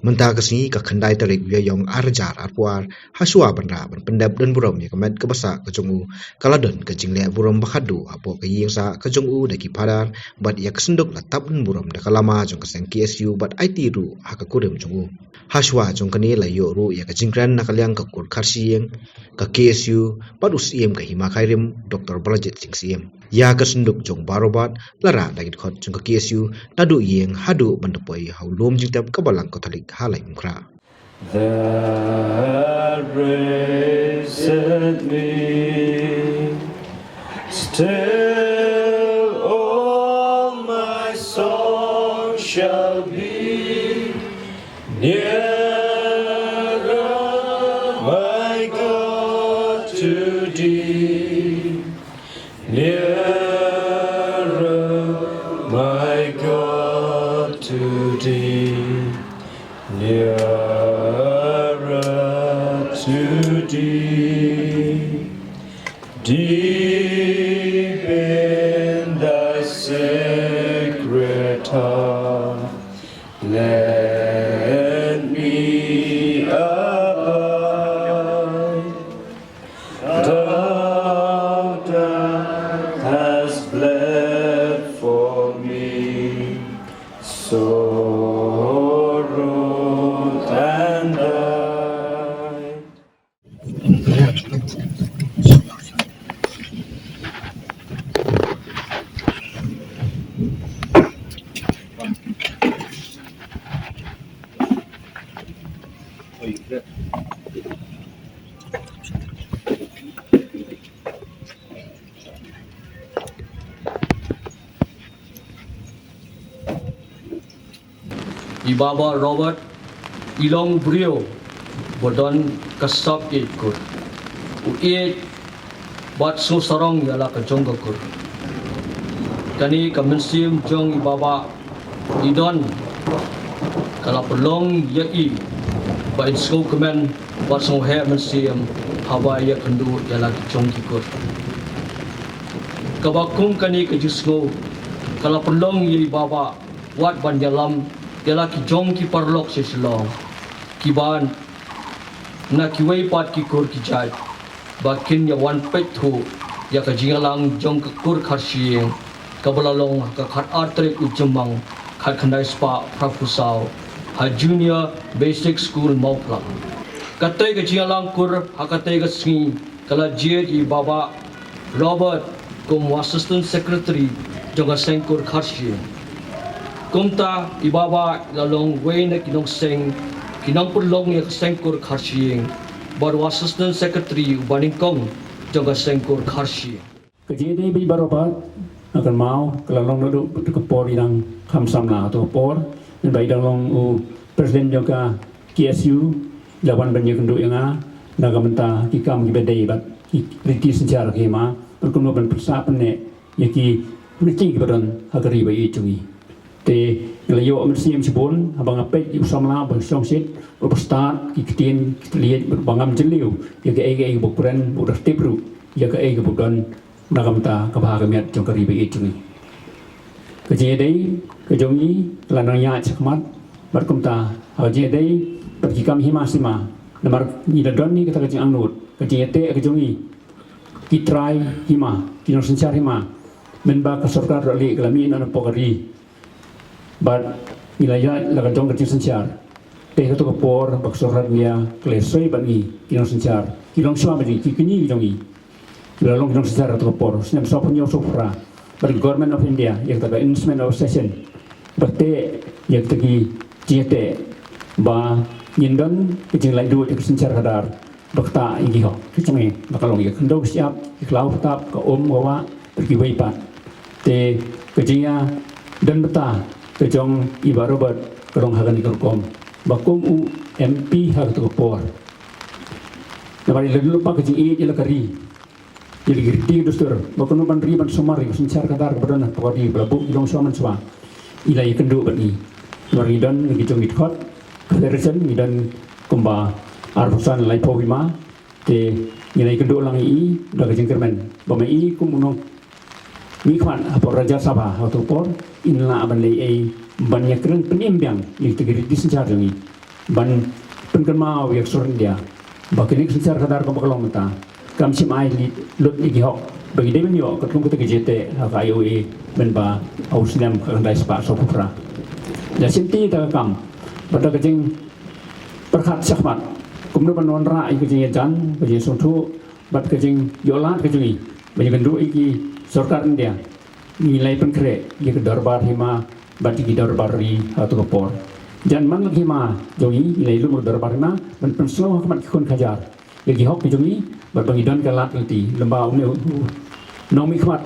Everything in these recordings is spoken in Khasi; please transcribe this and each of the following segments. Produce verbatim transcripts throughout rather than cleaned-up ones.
Mynta ka sngi ka khyndai tarik u Ïaïong ar hajar arphew ar, ha shuwa ban rah ban pyndep don burom ïa ka met kaba sah ka jong u, ka la don ka jingleh burom ba khadduh hapoh ka ïing sah ka jong u da ki phadar, bad ïa ka synduk la tap don burom da ka lama jong ka seng K S U bad aiti ruh ha ka kurim jong u. Ha shuwa jong kane la ïoh ruh ïa ka jingkren na ka liang ka kur Kharshiing, ka K S U, bad u Syiem ka Hima Khyrim, Doktor Balajied Singh Syiem. Ïa ka synduk jong baroh bad la rah da ki dkhot jong ka K S U naduh ïing haduh ban da poi ha u lum jingtep ka Balang Katholik ha Laitumkhrah. That raiseth me, still all my song shall be, nearer, my God, to thee. Nearer, my God, to thee, nearer to thee, deep in thy sacred heart, let me abide. Thou that hast bled for me, sorrowed and died. I Baba Robert i long briew ba don ka sap ïeit kur. U ïeit bad sngewsarong ïa la ka jong ka kur. Kane ka mynsiem jong i Baba i don ka la pynlong ïa i ba in sngewkmen bad sngewheh mynsiem haba ïakynduh ïa la ki jong ki kur. Kaba kum kane ka jingsngew ka la pynlong ïa i Baba wat ban ïalam ïa la ki jong ki paralok sha Shillong kiba na kiwei pat ki kur ki jait ba kin ïa wan peit thuh ïa ka jingïalang jong ka kur Kharshiing kaba la long ha ka khatar tarik u Jymmang khatkhyndai spah phraphew saw ha Junior Basic School Mawphlang. Katei ka jingïalang kur ha katei ka sngi ka la jied ïa i Baba Robert kum u Assistant Secretary jong ka seng kur Kharshiing. Kumta i Baba i la long wei na ki nongseng ki nongpynlong ïa ka seng kur Kharshiing bad u Assistant Secretary uba nyngkong jong ka seng kur Kharshiing. Ka jingïadei bad i Baba Robert, nga kynmaw ka la long naduh ka por i dang kham samla, kato ka por, mynba i dang long u President jong ka K S U, i la wan ban ïakynduh ïa nga na ka bynta ki kam kiba dei bad ki riti synshar ka hima, bad kumno ban pynsah pynneh ïa ki riti kiba don ha ka ri ba ïeit jong ngi. Te nga la ïoh mynsiem shibun haba nga peit ïa u samla ba shongshit, uba stad ki ktien ki thylliej, bad uba ngam jylliew ïa kaei kaei kaba u kren, bad uba tip ruh ïa kaei kaba u don na ka bynta ka bha ka miat jong ka ri ba ïeit jong ngi. Ka jingïadei ka jong ngi ka la nang ïaid shakhmat, bad kumta ha ka jingïadei bad ki kam hima sima, namar ngi la don hi kata ka jingangnud, ka jingïateh ka jong ngi ki trai hima, ki nongsynshar hima, mynba ka sorkar dohlieh ka la mih noh napoh ka ri. Bad ngi la ïaid la ka jong ka jingsynshar. Te kato ka por ba ka sorkar India ka la soi bad ngi ki nongsynshar, ki longshuwa bad ngi, ki kñi ki jong ngi, ki la long ki nongsynshar kato ka por, snem sawphew hynñiew sawphew phra, bad ka Government of India ïa kata ka Instrument of Accession, bad te ïa kata ki jingïateh ba ngin don ka jinglaitluid ïa ka synshar khadar. Ba ktah ïa ki hok ki jong ngi, ba ka long ïa ka khyndew ka shyiap, ïa ka law ka tap, ka um ka wah, bad kiwei pat. Te ka jingïadon bynta ka jong i Bah Robert ka long ha kane ka rukom ba kum u M P ha kato ka por. Namar i la duh lypa ka jingïeit ïa la ka ri, ïa la ki riti ki dustur, ba kumno ban ri ban sumar ïa ka synshar khadar kaba don hapoh ka ri ba la buh ki longshuwa manshuwa. I la ïakynduh bad ngi. Namar ngi don ngi jong ngi dkhot federation, ngi don kumba arphew san, laiphew hima. Te ngi la ïakynduh lang ïa i da ka jingkyrmen ba ma i kum u nongmihkhmat hapoh Rajya Sabha ha kato ka por, in lah ban leh ei ei ban ïakren pynim biang ïa kita ki riti synshar jong ngi. ban pynkynmaw ïa ka sorkar India ba kane ka synshar khadar kaba ka long mynta kam shym ai lut ïa ki hok ba ngi dei ban ïoh katkum kata ka jingteh ha ka I O A mynba ha u snem ka khyndai spah sawphew phra. La shim ti da ka kam bad da ka jingpyrkhat shakhmat kumno ban wanrah ïa ka jingïajan, ka jingsngewthuh bad ka jingïoh lad ka jong ngi ban ïakynduh ïa ki sorkar India. Ngi la pynkhreh ïa ka dorbar hima bad ïa ki dorbar ri ha kato ka por. Jan man la ka hima jong ngi, ngi la ïalum ka dorbar hima ban pynsngew ha khmat ki khun ki hajar ïa ki hok ki jong ngi bad ba ngi don ka lad ka lynti. Lymda une u nongmihkhmat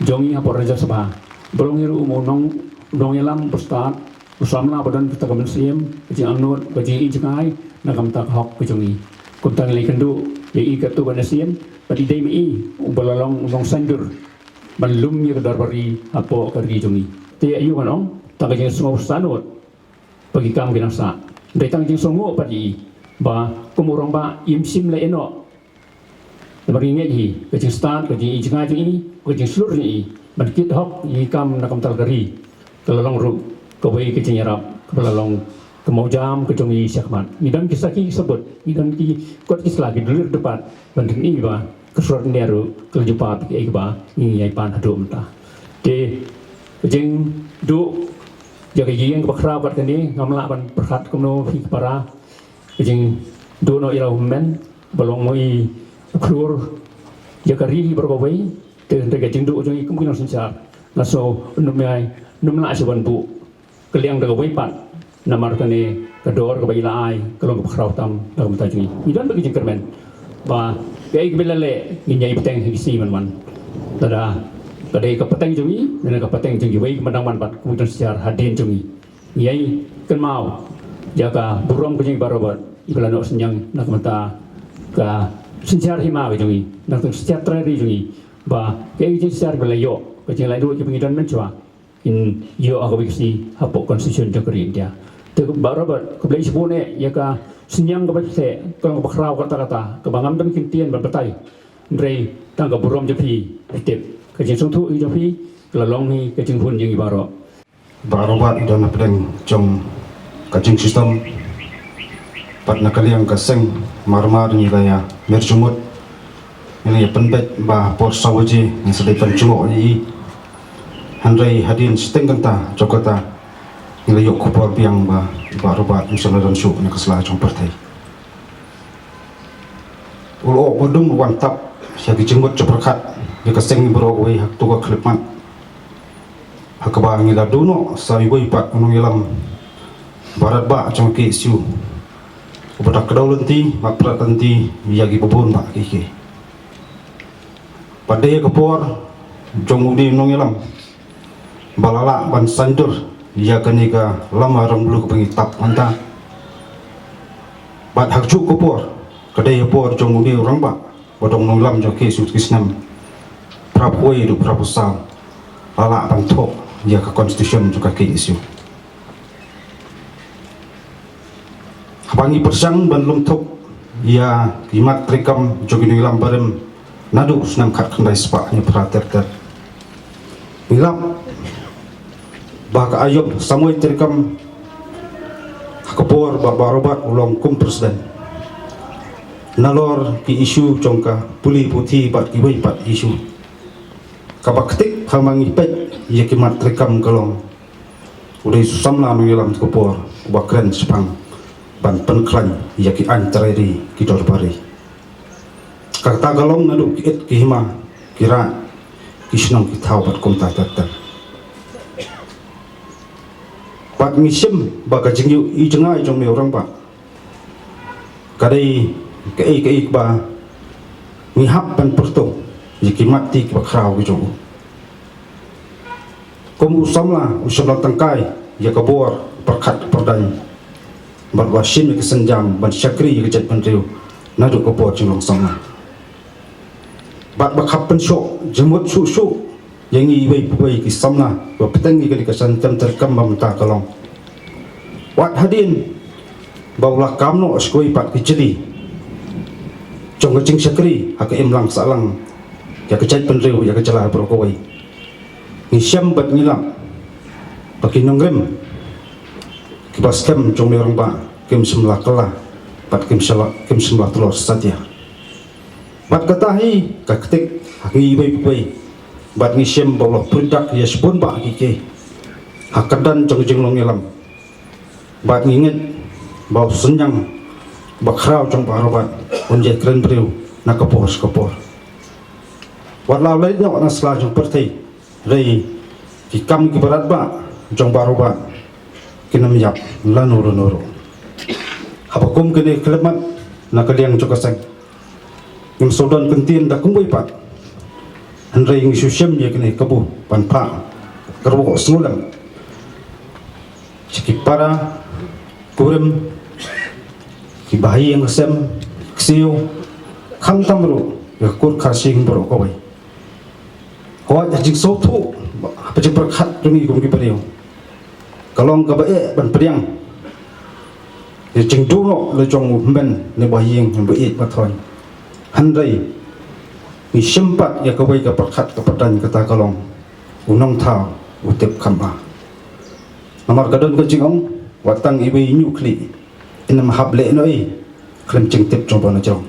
jong ngi hapoh Rajya Sabha ba long hi ruh u nong, nongïalam ba stad, u samla ba don kata ka mynsiem ka jingangnud, ka jingïohi jngai na ka bynta ka hok ka jong ngi. Kumta ngi la ïakynduh ïa i katto ka mynsiem bad i dei ma i uba la long u nongsaiñdur ban lum ïa ka dorbar ri hapoh ka ri jong ngi. Te ïa u ngan ong, tang ka jingsngew sahnud ba ki kam ki nang sah. Dei tang ka jingsngew pat ïa i ba kum u rangbah im shym la ïehnoh. Namar ngi ngeit hi ka jingstad, ka jingïohi jngai jong i, ka jingshlur jong i ban kit hok ïa ki kam na ka bynta ka ri. Ka la long ruh kawei ka jingïarap kaba la long ka mawjam ka jong ngi shakhmat. Ngi don ki sakhi ki sabut, ngi don ki kot ki sla, ki dulir dupat ban pyni ba ka sorkar India ruh ka la ju pap ïa kaei kaba ngi ïai pan haduh mynta. Te ka jingduh ïa ka ïing kaba khraw kat kane ngam lah ban pyrkhat kumno hi ki para. Ka jingduh noh ïa la u hynmen ba long mo i u khlur ïa ka ri hi baroh kawei. Te hynrei ka jingduh jong i kum ki nongsynshar nga sngew ym ïai, ym lah shuh ban buh ka liang da kawei pat. Namar kane ka dor kaba i la ai ka long kaba khraw tam da ka bynta jong i. Ngi don bad ka jingkyrmen ba kaei kaba i la leh ngin ïai bteng ha ki sngi ban wan. Lada ka dei ka pateng jong i, lane ka pateng jong kiwei kiba dang wan pat kum ki nongsynshar hadien jong i. Ngi ïai kynmaw ïa ka burom ka jong i baroh bad iba la noh synñiang na ka bynta ka synshar hima ka jong i, na ka synshar trai ri jong i, ba kaei ka jingsynshar ba la ïoh, ka jinglaitluid kaba ngi don mynshuwa kin ïoh ha kawei ka sngi hapoh constitution jong ka ri India. Te baroh bad khublei shibun eh ïa ka synñiang kaba theh, ka long kaba khraw katta katta kaba ngam don kyntien ban batai. Hynrei tang ka burom jong phi, phi tip ka jingsngewthuh jong phi ka la long hi ka jinghun jong ngi baroh. Bah Robert i don hapdeng jong ka jingshitom bad na ka liang ka seng, mar mar ngi la ïa mer jingmut, ngi la ïa pynbeit ba por saw baje ngin sa dei ban jngoh ïa i. Hynrei hadien shiteng kynta jong kata ngi la ïoh khubor biang ba Bah Robert um shym la don shuh na ka sla jong pyrthei. U la ong ba dum wan tap ïa ki jingmut jingpyrkhat ïa ka seng baroh kawei ha kato ka khyllipmat. Ha kaba ngi la duh noh sa iwei pat u nongïalam baroh bah jong ka K S U uba da kdew lynti bad pyrkhat lynti ïa kiba bun bah kiei kiei. Bad dei ka por jong u dei u nongïalam ba la lah ban saiñdur ïa kane ka lama rong blue kaba ngi tap mynta. Bad ha kajuh ka por ka dei ka por jong u dei u rangbah ba dang nongïalam jong ka K S U ki snem phra phew wei haduh phra phew saw, la lah ban thoh ïa ka constitution jong ka K S U. Haba ngi pyrshang ban lum thup ïa ki mat treikam jong ki nongïalam barim naduh u snem khatkhyndai spah hynñiew phra ter ter, ngi lap ba ka aïom samoi treikam ha ka por ba Bah Robert u long kum president, nalor ki issue jong ka pule puthi bad kiwei pat issue, kaba ktik haba ngi peit ïa ki mat treikam ka long u dei u samla nongïalam ha ka por uba kren shaphang ban pynkhlaiñ ïa ki aiñ trai ri, ki dorbar ri. Kata ka long naduh ki it ki hima, ki raid, ki shnong ki thaw bad kumta ter ter. Bad ngi shem ba ka jingïohi jngai jong me u rangbah ka dei kaei kaei kaba ngi hap ban pyrto ïa ki mat ti kiba khraw ki jong u. Kum u samla u shym la tyngkai ïa ka bor pyrkhat pyrdaiñ bad ba shim ïa ka sienjam ban shakri ïa ka jaitbynriew naduh ka bor jinglong samla. Bad ba khap pynshoh jingmut shuh shuh ïa ngi iwei pa iwei ki samla ba bteng ïa kane ka saiñtem treikam ba mynta ka long. Wat hadien ba u la kam noh sha kawei pat ka jylliew jong ka jingshakri ha ka imlang sahlang ïa ka jaitbynriew, ïa ka jylla baroh kawei. Ngi shem bad ngi lap ba ki nongrim kiba skhem jong me u rangbah kim shym la kylla bad kim shym la, kim shym la tlot satia. Bad kata hi ka ktik ha ngi iwei pa iwei. Bad ngi shem ba u la pyndak ïa shibun bah ki kei ha ka kyrdan jong ka jinglong ïalam. Bad ngi ngeit ba u synñiang ba khraw jong Bah Robert un ïai kren briew na ka por sha ka por. Wat la u leit noh na sla jong pyrthei, hynrei ki kam ki barat bah jong Bah Robert kin ym ïap lano lano ruh. Haba kum kine ki khyllipmat na ka liang jong ka seng, ngim sngewdon kyntien da kumwei pat, hynrei ngi shu shem ïa kine ka buh ban phah ka ruh sngewlem sha ki para kurim, ki bahaïing hasem, ksiew, khamtam ruh ïa ka kur Khasi baroh kawei. Hooid, ha jingsngewthuh, ha ka jingpyrkhat jong ngi kum ki briew, ka long kaba eh ban pdiang ïa ka jingduh noh la jong u hynmen ne u bahaïing ne u baieit bathoh. Hynrei ngi shem pat ïa kawei ka pyrkhat ka pyrdan, kata ka long u nongthaw u tip kham bha. Namar ka don ka jingong, wat tang iwei i ñiuh khlieh in ym hap leh noh ei khlem jingtip jong u ba na jrong.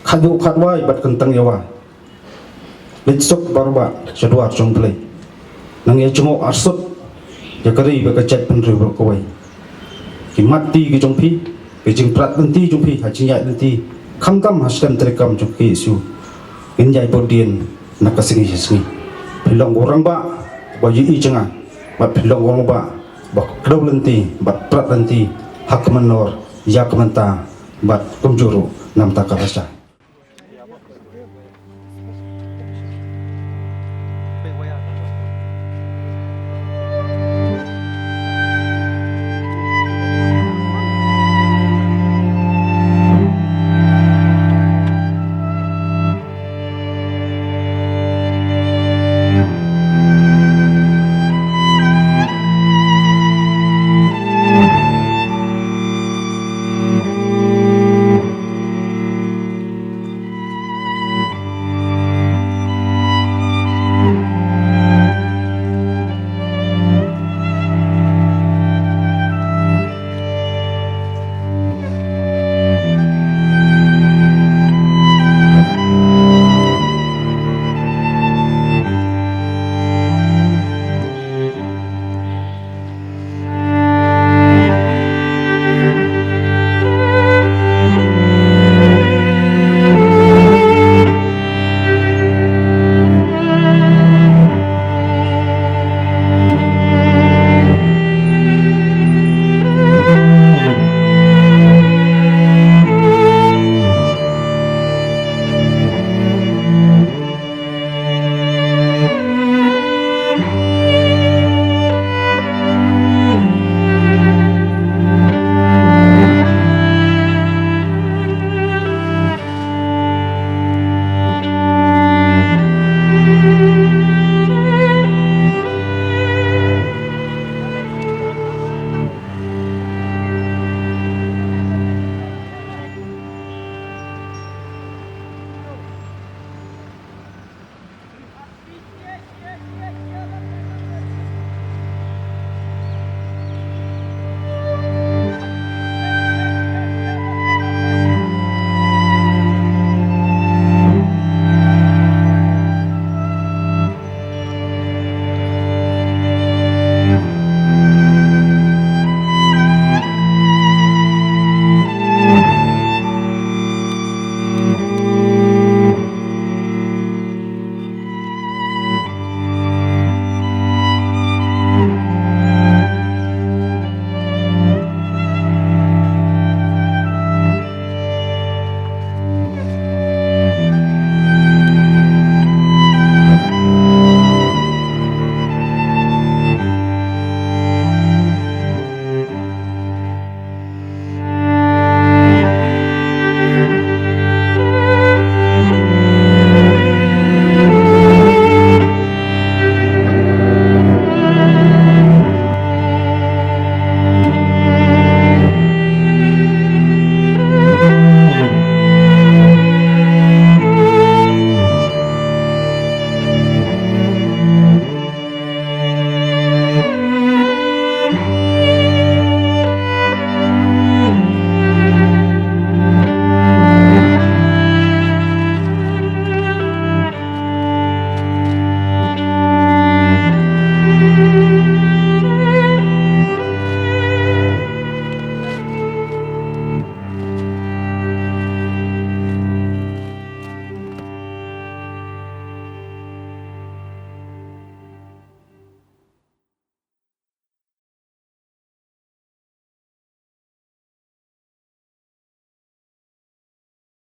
Khatduh khatwai bad kyntang ïa wai, leit suk baroh bah sha dwar jong U Blei. Nang ïa jngoh arsut ïa ka ri bad ka jaitbynriew baroh kawei. Ki mat ti ki jong phi, ki jingprat lynti jong phi ha jingïaid lynti, khamtam ha skhem treikam jong ka K S U, ngin ïai bud dien na ka sngi sha sngi. Phi long u rangbah ba ïohi jngai, bad phi long u rangbah ba kdew lynti bad prat lynti ha ka mynnor ïa ka mynta bad kumjuh ruh na bynta ka lashai.